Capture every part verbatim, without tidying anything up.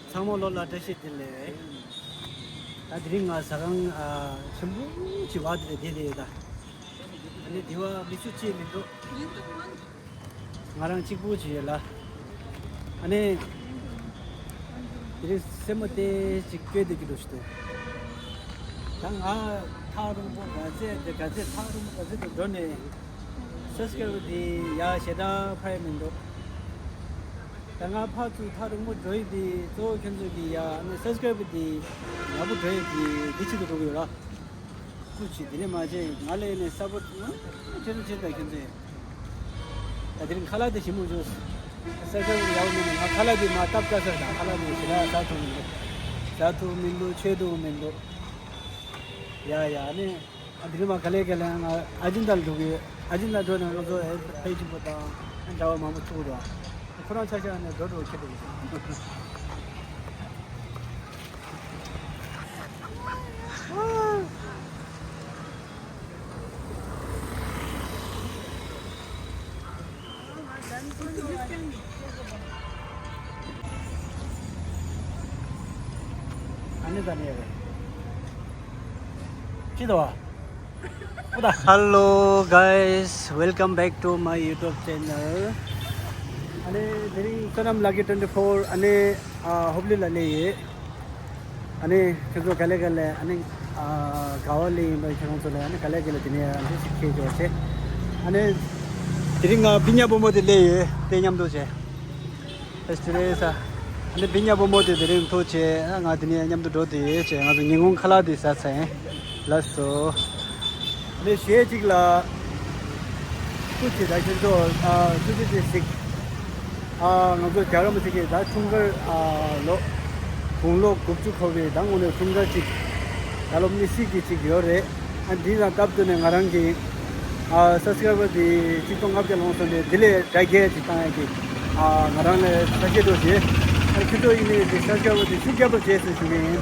ཚང་མ་ལོ་ལ་བཀྲ་ཤིས་བདེ་ལེགས། ད་དེ་རིང་ང་ཟ་ཁང་ཨ་ཆེན་པོ་ཅིག་བར་དུ་བསྡད་བསྡད་ཡོད་ད། ཨ་ནི་དེ་བ་མི་སུ་གཅིག་མི་འདུག་ང་རང་གཅིག་པུ་ཅིག་ཡོད་ལ། ཨ་ནི་དེ་རིང་སེམས་པ་ཏོག་ཙམ་སྐྱོ་སྡོད་ཀྱི་འདུག་ཞུ་འདུག་ད་ང་ཐག་རིང་པོ་ག་ཚད་དེ་ག་ཚད་ཐག་རིང་པོ་ག་ཚད་དུ་འགྲོ་ནས་སབ་སི་ཀ་རའི་བར་དེ་ཡ་ཞེ་དྲག་འཕར་ཡ་མི་འདུག་ད་ང་ཕར་ཚུར་ཐག་རིང་པོ་འགྲོ་ཡི་དེ་གཙོ་བོ་ཁྱོད་ཚོ་གི་ཡ་ཨ་ནི་སབ་སི་ཀ་རའི་བར་དེ་ཡག་པོ་འགྲོ་ཡི་དེ་འདི་ཆེད་དུ་འགྲོ་གི་ཡོད་ར། སྐུ་མཁྱེན། དེ་ནས་མ་བྱས་ང་ལ་ཡིན་ནས་ས་པོར་ཏི་ཆེ་རུ་ཆེ་རུ་དང་ཁྱོད་ཚོས་ད་དེ་རིང་ཁ་ལག་དེ་ཞིམ་པོ་བྱུང་། ས་ཆ་ཡག་པོ་མིན་ནས་ང་ཁ་ལག་དེ་མ་བཏབ་དཀའ་ས་དང་ཁ་ལག་དེ་ཞེ་དྲག་ཟ་ཐུབ་མི་འདུག་ཟ་ཐུབ་མི་འདུག་མཆོད་ཐུབ་མི་འདུག་ཡ་ཡ་ཨ་ནི་ཨ་དེ་རིང་མ་ག་ལེ་ག་ལེ་ང་ཨ་ཇིན་དར་འགྲོ་གི་ཨ་ཇིན་དར་འགྲོ་ནས་ང་ཚོ་ཨེ་ཕེ་ཆེན་པོ་དང་འདྲ་བ་མང་པོ་ཐུག་རོགས་ཁོ་རང་ཆ་ཆ་ནས་འགྲོ་འགྲོ་ཁྱེད་དེ། Hello guys, welcome back to my YouTube channel. ཨ་ནི་དེ་རིང་Sonam Lucky twenty four ཨ་ནི་ཨ་ཧོབ་ལི་ལ་སླེབས་ཡོད། ཨ་ནི་ཁྱོད་ཚོ་ག་ལེ་ག་ལེ་ཨ་ནི་ཨ་ག་བ་ལེ་ཡིན་པ་ཁྱོད་རང་ཚོ་ལ་ཨ་ནི་ག་ལེ་ག་ལེ་དེ་ནས་ཨ་ནི་ཞིག་ཁྱེད་ཚོ་བྱེད། ཨ་ནི་དེ་རིང་ང་བི་ཉ་བུ་མོ་དེ་སླེབས་ཡོད་དེ་མཉམ་དུ་བྱེད། ཨེ་སི་ཏི་རེ་ས། ཨ་ནི་བི་ཉ་བུ་མོ་དེ་དེ་རིང་ཐུག་བྱེད་ང་དེ་ནས་མཉམ་དུ་འགྲོ་དེ་བྱེད་ང་ཚོ་ཉིན་གུང་ཁ་ལག་དེ་ཟ་ཚར་ཡིན། ལགས་སོ། ཨ་ནི་གཞས་གཅིག་ལ། སྐུ་མཁྱེན་ད་ཁྱེད་ཚོ་ཨ་སུ་སུ་ཅིག་གཟིགས། ཨ་ང་ཚོ་རྒྱ་རམ་ཟེར་གི་ད་འཁྲུངས་སྐར་ཨ་ལོ། དགུང་ལོ་དགུ་བཅུ་འཁོར་བའི་ད་དངོས་གནས་འཁྲུངས་སྐར་ཅིག་ད་ལོ་མི་སྲིད་ཀྱི་ཅིག་ཡོད་རེད། ཨ་འདི་དང་སྟབས་བསྟུན་ནས་ང་རང་གི་ཨ་སབ་སི་ཀ་རའི་བར་དེ་ཆིག་སྟོང་ལྔ་བརྒྱ་ལོངས་སོང་སྟེ་འདི་ལས་གྲ་རྒྱས་ཅིག་བཏང་ཡ་གི་ཨ་ང་རང་ལ་ས་སྐྱེ་འགྲོ་བྱེད། ཨ་ཁྱེད་ཚོ་ཡིན་ནའི་དེ་སབ་སི་ཀ་རའི་བར་དེ་ཤུགས་རྒྱབ་པར་བྱེད་ཟེར་ཞུ་གི་ཡིན།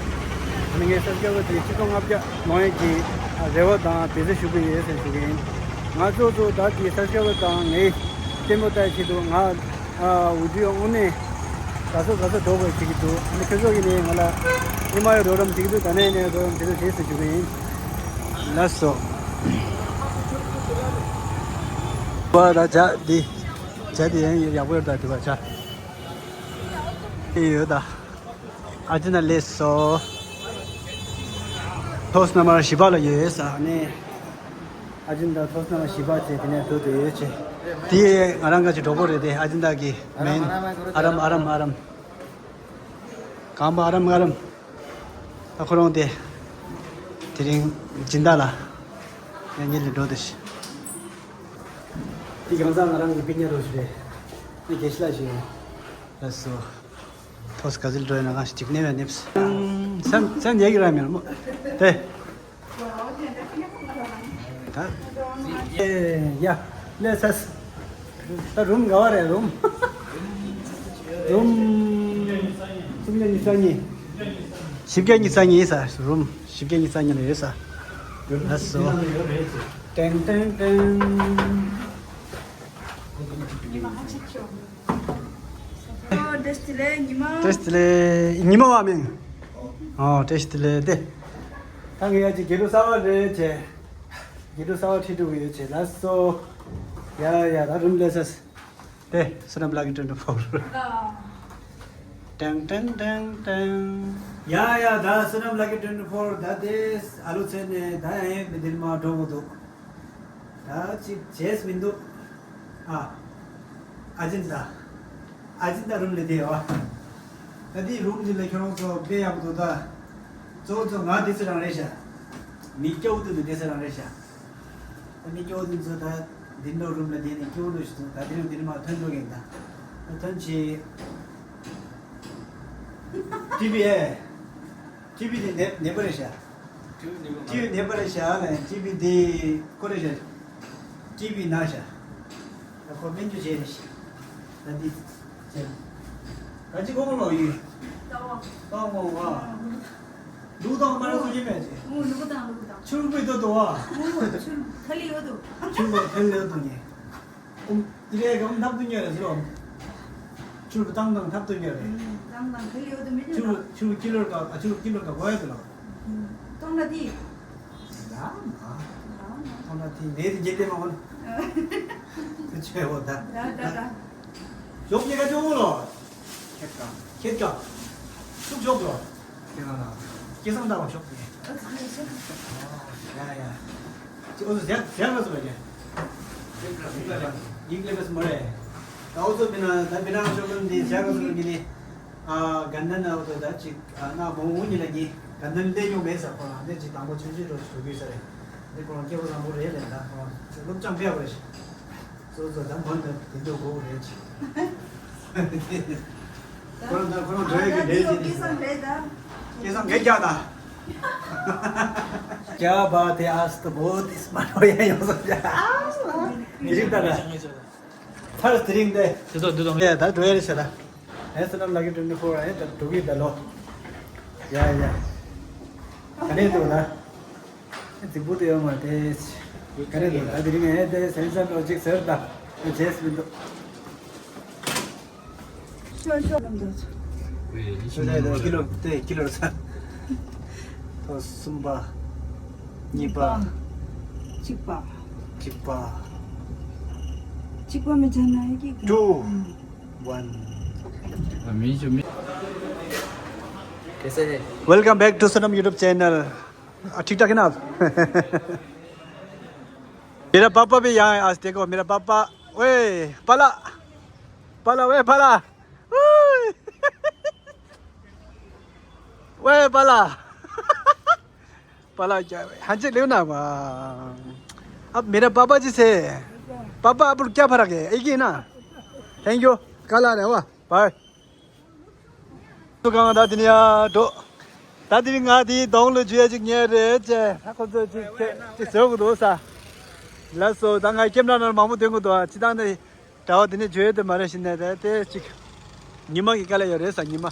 ཨ་ནི་ངས་སབ་སི་ཀ་རའི་བར་དེ་ཆིག་སྟོང་ལྔ་བརྒྱ་ལོངས་ཡ་གི་ཨ་རེ་བ་དང་འབད་བརྩོན་ཞུ་གི་ཡོད་ཟེར་ཞུ་གི་ཡིན། ང་ཚོ་ཚོ་ད་དེ་སབ་སི་ཀ་རའི་བར་དང་ངའི་ལྟད་མོ་ལྟ་ཡ་ཆེད་དུ་ང་ཨ་འུ་ཚོའི་དངོས་གནས་ག་ཚོད་ག་ཚོད་འགྲོ་དགོས་བྱེད་ཀྱི་འདུག་ཨ་ནི་ཁྱོད་ཚོ་ཡིན་ནའི་ང་ལ་ཨེ་མ་ཡོད་རོགས་རམ་བྱེད་ཀྱི་འདུག་ད་ནས་ཡིན་ནའི་རོགས་རམ་བྱེད་རོགས་བྱེད་ཟེར་ཞུ་གི་ཡིན། ལགས་སོ། བ་ད་ཇ་འདི་ཇ་འདི་ཡང་ཡག་པོ་ཡོད་ད་དེ་བ་ཇ་འདི་ཡོད་ད། ཨ་ཅེ་ན་ལས་སོ། ཐོག་སྣ་མར་བཞི་པ་ལ་ཡོད་ས་ནས། ཨ་ཅེ་ན་ཐོག་སྣ་མར་བཞི་པ་བྱས་དེ་ནས་ཐུག་ཏུ་ཡོད་ཆེ། དེ་ང་རང་ག་ཅིག་གྲོགས་པོ་རེད་དེ་ཨ་ཅེ་ན་གི་མིང་ཨ་རམ་ཨ་རམ་ཨ་རམ། གང་པ་ཨ་རམ་ཨ་རམ། ད་ཁོ་རང་དེ། དེ་རིང་སྦྱིན་བདག་ལ། ཡང་ཉིད་ལ་འགྲོ་དེ་ཤི། དེ་གང་ཟག་ང་རང་གི་པིག་ཉར་རོགས་ཞུ་རེད། དེ་རྒྱལ་སྲས་ལ་ཞུ་ཡོད། ལགས་སོ། ཐོས་ག་ཚིལ་འགྲོ་ཡོད་ན་གང་ཞིག་ཅིག་གནས་པའི་གནས་སུ། སེམས་སེམས་ཉལ་གི་ར་མེད་མོ། དེ། ད། ཡ། ལས་ས། ད་རུམ་ག་བ་རེད་རུམ། རུམ། སུམ་བརྒྱ་ཉི་ཤུ་རྩ་གཉིས། བཞི་བརྒྱ་ཉི་ཤུ་རྩ་གཉིས་ཡིན་ས་རུམ། བཞི་བརྒྱ་ཉི་ཤུ་རྩ་གཉིས་ལ་ཡོད་ས། ལགས་སོ། ཏེང་ཏེང་ཏེང་། བཀྲ་ཤིས་བདེ་ལེགས་ཉི་མ། བཀྲ་ཤིས་བདེ་ལེགས་ཉི་མ་བ་མིན། ཨོ་བཀྲ་ཤིས་བདེ་ལེགས་དེ། ད་ངས་ཡ་ཅིག་དགེ་ལུགས་གསར་པ་རེད་ཅེ། དགེ་ལུགས་གསར་པ་ཁྲིད་འགྲོ་གི་ཡོད་ཅེ་ལགས་སོ། ཡ་ཡ་ད་རུམ་ལས་ས། དེ་སོ་ནམ་ལག་གི་ཊུ་ཝེན་ཊི་ཕོར། ཏེང་ཏེང་ཏེང་ཏེང་། ཡ་ཡ་ད་སོ་ནམ་ལག་གི་ཊུ་ཝེན་ཊི་ཕོར་ད་དེ་ཨ་ལུ་ཚེ་ནས་ད་ཡང་མི་འདིར་མ་འགྲོ་གི་འདུག་ད་ཅིག་བྱས་མི་འདུག་ཨ། ཨ་ཅིན་ད། ཨ་ཅིན་ད་རུམ་ལས་དེ་ཡོད། ད་དེ་རུམ་འདི་ལ་ཁྱོད་རང་ཚོ་དཔེ་ཡག་པོ་འདུག་ད། གཙོ་བོ་ཚོ་ང་དེ་ཚོ་རང་རེད་ཤག་མི་སྐྱོ་བོ་དེ་ཚོ་དེ་ཚོ་རང་རེད་ཤག་ད་མི་སྐྱོ་བོ་དེ་ཚོ་ད་འདི་འགྲོ་རུམ་ལ་དེ་ནས་སྐྱོ་བོ་འགྲོ་ཞིག་འདུག་ད་དེ་རིང་འདི་ནས་མ་ཐོན་འགྲོ་གིན་ད། ད་ཐོན་ཆེ། ཊི་བི་ཨེ། ཊི་བི་དེ་ནད་ནད་པ་རེད་ཤག་ཊི་བི་ནད་པ་རེད་ཤག་ལ་ཊི་བི་དེ་ཁོ་རེད་ཤག་ཊི་བི་ན་ཤག་ད་ཁོ་སྨན་བཅོས་བྱས་རེད་ཤག་ད་འདི་བྱས། ད་ཅི་ཁོ་ཁོ་ལོག་ཡིན། ལྟ་བ། ལྟ་བ་ཨ། ལུག་དང་མ་རེད་སོ་ཅི་མེད་ཅེ། ཨོ་ལུག་དང་ལུག་དང་། ཆུར་བུད་དོ་དོ་བ། ཨོ་ཆུར་ཐལ་ཡོད་དོ། ཆུར་བུད་ཐལ་ཡོད་དོ་ཉེ། ཨོམ། ཨི་རེ་གམ་ནབ་ཏུ་ཉོས་རེ་ཟེར་ཨོམ། ཆུ་བཏང་དང་ཐབ་ཏུ་ཉར་རེད། ཨུམ། བཏང་དང་ཁ་ལིའོ་དུ་མི་ཆུ་ཉར་ཆུ་ཀི་ལོར་ཀ་ཨ་ཆུ་ཀི་ལོར་ཀ་གོ་ཡ་དུ་ལ། ཨུམ། ཐོང་ད་དི། ཡ་མ། ཐོང་ད་དི་ནས་དི་འཇེ་ཏེ་མ་འོན། དུ་ཆེ་བོ་ད། ད་ད་ད། ཞོགས་ཉེ་ག་ཅོ་ལོ། ཁྱེད་ཀ་ཁྱེད་ཀ་ཤུགས་ཞོགས་ལོ། ཁྱེད་ཀ་ན། སྐལ་བཟང་ལྟ་བ་ཞོགས་ཉེ། ཡ་ཡ། ཅི་འོ་ཟེར་ཟེར་མ་སོང་བ་ཀྱེ། ཡིག་ལེ་བས་མ་རེད། ད་འོ་ཚོ་བི་ན་ད་བི་ན་ཤོག་ལོན་འདི་ཟེར་མ་སོང་གི་ནི། ཨ་དགའ་ལྡན་ན་འོ་ཚོ་ད་ཅིག་ཨ་ན་མོ་འུ་གཉིས་ལ་གཉིས་དགའ་ལྡན་ལས་མྱོང་མེད་ཟེར་ཁོ་རང་འདི་ཅིག་དང་པོ་ཆུང་ཆུང་འགྲོ་ཞུ་གི་ས་རེད། འདི་ཁོ་རང་སྐྱེ་བོ་བཟང་པོ་རེད་ལས་ད་ཁོ་རང་སློབ་སྦྱོང་སྤེལ་བ་རེད། སོ་སོ་ད་མོན་ད་དེ་འདྲ་གོ་རེད་ཅིག་ཁོ་རང་ད་ཁོ་རང་འགྲོ་ཡ་གི་ལས་ཅིག་སྐལ་བཟང་རེད་ད། སྐལ་བཟང་གེ་རྒྱག་ད། क्या बात है, आज तो बहुत स्मार्ट हो गया, ཡོང་སོང་ཡ། དེ་རིང་ད་ད། ཚར་དེ་རིང་དེ། དེ་ཚོ་འདི་ཚོ། ཡ་ད་འགྲོ་ཡ་རེད་ཤག་ད། ཨེ་སོ་ནམ་ལག་གི་ཊུ་ཝེན་ཊི་ཕོར་ཨེ་ད་འགྲོ་གི་ད་ལོ། ཡ་ཡ། ག་ནས་འདུག་ད། རྫིག་པོ་དེ་ཡོད་མ་རེད། ག་རེ་འདུག་ད་དེ་རིང་ཨེ་དེ་སེམས་ཙམ་ལོ་ཅིག་ཟེར་ད། རྗེས་མི་འདུག་ཤོ་ཤོ་ལམ་འདུག་ཤོ་ལམ་འདུག་ཀི་ལོ་དེ་ཀི་ལོ་ས། ཐོ་གསུམ་པ། གཉིས་པ། གཅིག་པ། གཅིག་པ། གཅིག་པ་མི་ཆ་ན་ཡི་གེ་ཀྲུ། वन। कैसे है? Welcome back to Sonam YouTube channel। आ, ठीक ठाक है ना आप? मेरा पापा भी यहाँ है, आज देखो मेरा पापा। ओए पाला, पाला, ओए पाला। ओए पाला। पाला क्या है? हाँ जी, लेना। अब मेरा पापा जी से, पापा आप लोग क्या फर्क है? एक ही ना। Thank you. कल आ रहे हो। बाय། དུ་གང་ད་དེ་ནི་ཡ་འགྲོ། ད་དེ་ནི་ང་དེའི་གདོང་ལ་འཇུ་ཡ་ཅིག་ཉལ་རེད་ཅེ། ཧ་ཁོ་ཚོ་ཅིག་ཅིག་ཅིག་ཟེར་གི་འདུག་ས། ལགས་སོ། ད་ང་ཀེམ་ར་ནང་མང་པོ་སྟོན་གི་འདུག་ཨ་ཅི་ད་ནི་གྲྭ་བ་དེ་ནི་འཇུ་ཡ་དེ་མ་རེད་ཤི་ནས་རེད་དེ་ཅིག་ཉི་མ་གི་དཀའ་ལས་ཡོད་རེད་ས་ཉི་མ།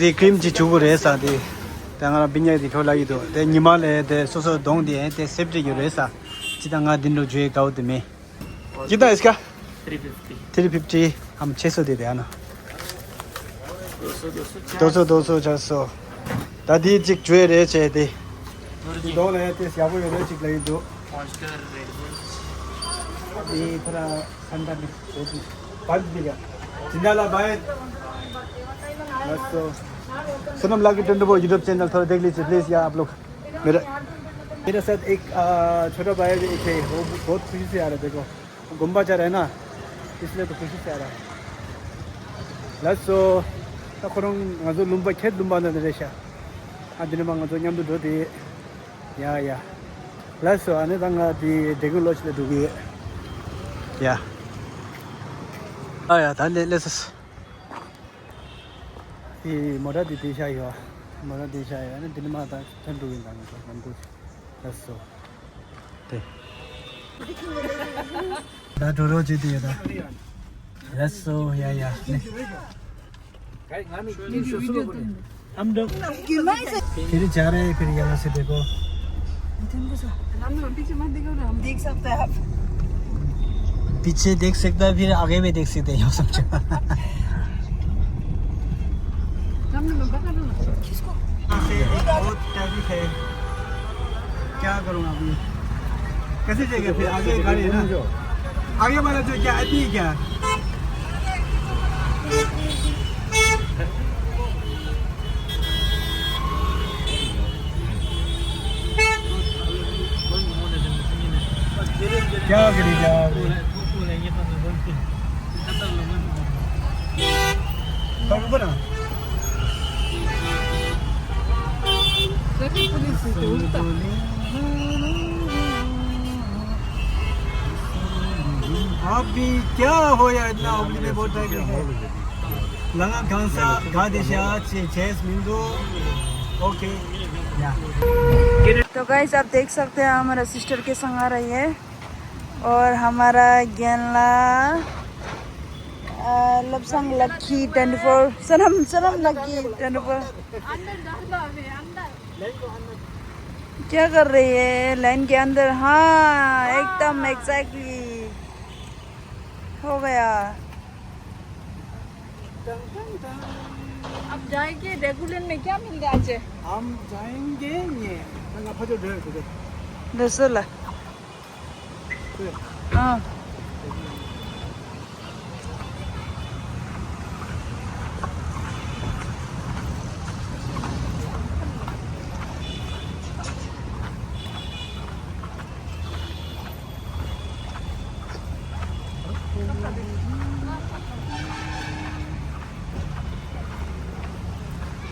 དེ་ཀྲིམ་ཅིག་བྱུག་གི་རེད་ས་དེ། ད་ང་རང་བི་ཉག་དེ་ཁྲོ་ལ་ཡི་འདུག་དེ་ཉི་མ་ལས་དེ་སོ་སོ་གདོང་དེ་དེ་སེབ་ཏྲི་ཡོད་རེད་ས། ཅི་ད་ང་དེ་འགྲོ་འཇུ་ཡ་དགའ་བོ་དེ་མེད། कितना इसका? Three fifty. Three fifty. हम छः सौ दे दे, है ना? दो सौ, दो सौ, चार सौ। ད་དེ་གཅིག་བྱོས་རེད་བྱས་ཏེ། འདི་གདོང་ལ་ཡ་དེ་ཡག་པོ་ཡོད་རེད་གཅིག་ལ་ཡིན་འདུག་འདི་ཁོ་ར་ཁན་ད་འདི་འདི་ག་ཅིན་ད་ལ་བའི། ལགས་སོ། Sonam Lucky twenty four YouTube channel थोड़ा देख लीजिए प्लीज यार आप लोग। मेरा मेरे साथ एक अ, छोटा भाई भी एक है, वो बहुत खुशी से आ रहा है। देखो, गुम्बा चढ़ रहा है ना, इसलिए तो खुशी से आ रहा है। ལགས་སོ། ད་ཁོ་རང་ང་ཚོ་ལུང་པ་ཁྱེད་ལུང་པ་ནང་ནས་རེད་ཤག་ཨ་འདི་ནས་མ་ང་ཚོ་མཉམ་དུ་འགྲོ་དེ། ཡ་ཡ། ལགས་སོ། ཨ་ནི་ད་ང་དེ་ཌེ་གུ་ལོ་ཅི་ལ་འགྲོ་གི་ཡོད། ཡ། ཨ་ཡ་ད་ལས་ལས་སོ། དེ་མོ་ཊ་དེ་དེ་ཤ་ཡོད། མོ་ཊ་དེ་ཤ་ཡོད། ཨ་ནི་དེ་ནི་མ་ད་ཐོན་འགྲོ་གི་ཡིན། ད་ང་ཚོ་ལམ་གོ་ལགས་སོ། དེ། ད་འགྲོ་རོགས་བྱེད་དེ་ཡོད་ད། ལགས་སོ། ཡ་ཡ། ནི། हम लोग फिर जगह रहे, फिर यहाँ से देखो। हम लोग पीछे मत देखो ना, हम देख सकते हैं आप। पीछे देख सकता है, फिर आगे भी देख सकते हैं, यो समझो। हम लोग पकड़ लो ना। किसको? बहुत ट्रैफिक है। क्या करूँ अभी? कैसे जाएगा फिर? आगे गाड़ी है ना? आगे वाला जो क्या आदमी है क्या? क्या करेगा अभी? आप भी क्या हो यार, इतना उम्र में बहुत टाइम है। लंगा खान सा गा दिशा चे-, चेस मिंदो। ओके। या। तो गाइस, आप देख सकते हैं हमारा सिस्टर के संग आ रही है। और हमारा गेनला, अ, लपसंग लक्की ट्वेंटी फ़ोर, सनम, सनम लक्की ट्वेंटी फ़ोर। क्या कर रही है लाइन के अंदर? हाँ, एकदम एग्जैक्टली हो गया। आप जाएंगे रेगुलर में क्या मिल रहा है? हम जाएंगे ये, मैं ना फजो ढेर से दे। दसला। हाँ।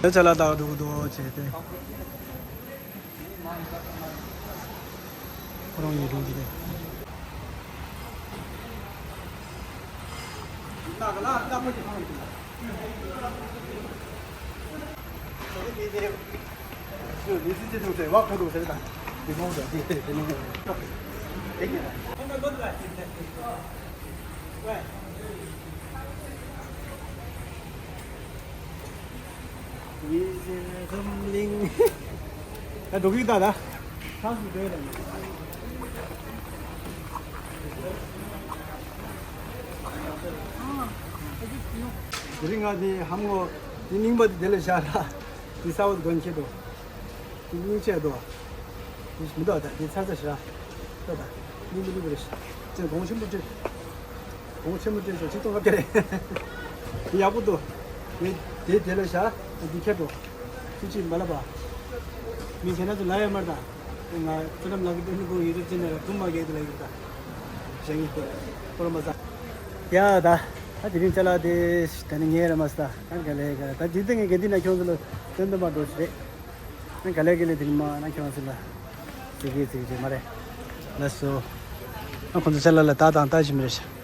ད་ཅ་ལག་དག་འགྲོ་གི་འདུག་བྱས་ཏེ། ཁོ་རང་ཡིན་འགྲོ་གི་རེད། ད་འགྲོ་གི་ད་ད། ཚང་སུ་བསྡད་ལ། དེ་རིང་ང་དེ་ཧམ་ངོ་དེ་རྙིང་པ་དེ་དེ་ལ་བཞག་ལ། དེ་ས་འོག་དགོན་ཁྱེད་དོ། དེ་སྙིང་ཆད་དོ། དེ་མི་འདུག་ད་དེ་ཚར་ཚར་ཞེ་དྲག་ད་ད་སྙིང་མི་འདུག་པ་རེད། ཅན་གོང་ཆེན་པོ་སྤྲད། གོང་ཆེན་པོ་སྤྲད་ཤོག་ཆིག་སྟོང་ལྔ་བརྒྱ་རེད། དེ་ཡག་པོ་འདུག་དེ་དེ་དེ་ལ་བཞག་དེ་ཁྱེད་དོ། ཁྱེད་ཅིག་མ་ལབ་པ། མི་ཁྱེད་རང་ཚོ་ལབ་ཡ་མར་ད། ང་ཚོ་ལམ་ལག་གི་སྟོན་ནི་གོ་ཡུ་ཊུབ་ཅེ་ནལ་ལ་དུམ་མ་གེ་དེ་ལ་ཡུ་ད། ཞེ་ངེ་དེ་པོ་ར་མ་ས། ཡ་ད། ད་དེ་རིང་ཅ་ལག་དེ་ད་ནི་ངའི་ར་མ་ས་ད་ག་ལེ་ག་ད་དེ་དེ་ངས་ག་འདི་ན་ཁྱོད་ཚོ་ལ་སྟོན་དུ་མ་འགྲོ་ཞིག་རེད། ད་ག་ལེ་ག་ལེ་དེ་རིང་མ་ན་ཁྱོད་ཚོ་ལ་ཟི་གི་ཟི་གི་ཅེ་མ་རེད། ལགས་སོ། ང་ཁོང་ཚོ་ཅ་ལག་ལ་ད་དང་ད་ཞིམ་རེད་ཤག